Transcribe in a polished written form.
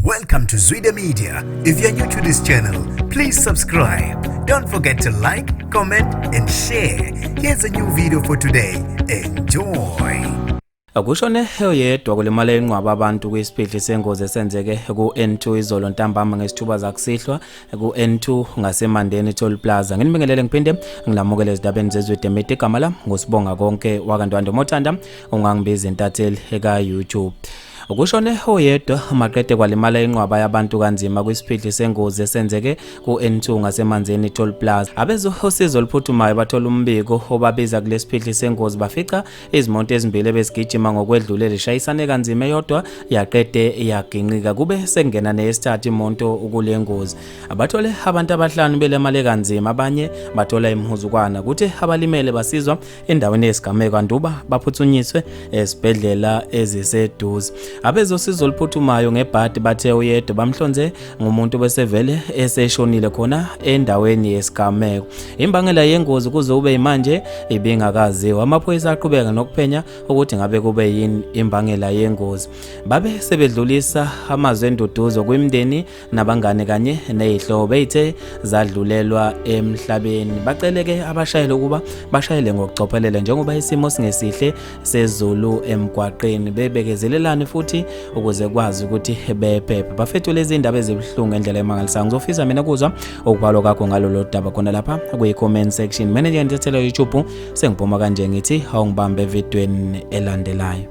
Welcome to Zwida Media. If you're new to this channel, please subscribe. Don't forget to like, comment, and share. Here's a new video for today. Enjoy. Kushone oyedwa, kulimala inqwaba abantu kwisiphihli sengozi esenzeke ku-N2 izolo ntambama ngesithuba zakusihlwa ku-N2 ngaseMandeni Toll Plaza. Nginibingelele ngiphinde ngilamukele ezindabeni zeZwide Media. Igama lami nguSibonga Konke wakaNtwando. Mothanda ungangibiza intatheli eka YouTube. Kushone oyedwa maqede kwalimala inqwaba yabantu kanzima kwisiphihli sengozi esenzeke ku-N2 ngaseManzini Toll Plaza. Abezosizo oluphuthumayo bathola umbiko obabiza kulesiphihli sengozi, bafica izimoto ezimbili ebezigijima ngokwedlulele shayisane kanzima, eyodwa yaqede yaginqika, kube sekungena neyesithathu imoto kule ngozi. Abathole abantu abahlanu belimale kanzima, abanye bathola imihuzukwana, kuthi abalimele basizwa endaweni yesigameko anduba baphuthunyiswe esibhedlela eziseduze. Abezosizo oluphuthumayo ngebhadi bathe uyedwa bamhlonze ngumuntu besevele eseshonile khona endaweni yesigameko. Imbangela yengozi kuze ube manje ibingakaziwa. Amaphoyisa aqhubeka nokuphenya ukuthi ngabe kube yini imbangela yengozi. Babe sebedlulisa amazwi enduduzo kwimindeni nabangane kanye nezihlobo eyithe zadlulelwa emhlabeni. Bacele-ke abashayeli ukuba bashayele ngokucophelela njengoba isimo singesihle sezulu emgwaqeni, bebekezelelane futhi ukuze kwazi ukuthi bephephe. Bafethu, lezi indaba ezibuhlungu ngendlela emangalisayo. Ngizofisa mina kuzwa ukubhalwa kwakho ngalolo daba khona lapha kwi-comment section. Mina nje YouTube, sengiphuma kanje, ngithi awungibambe evidweni elandelayo.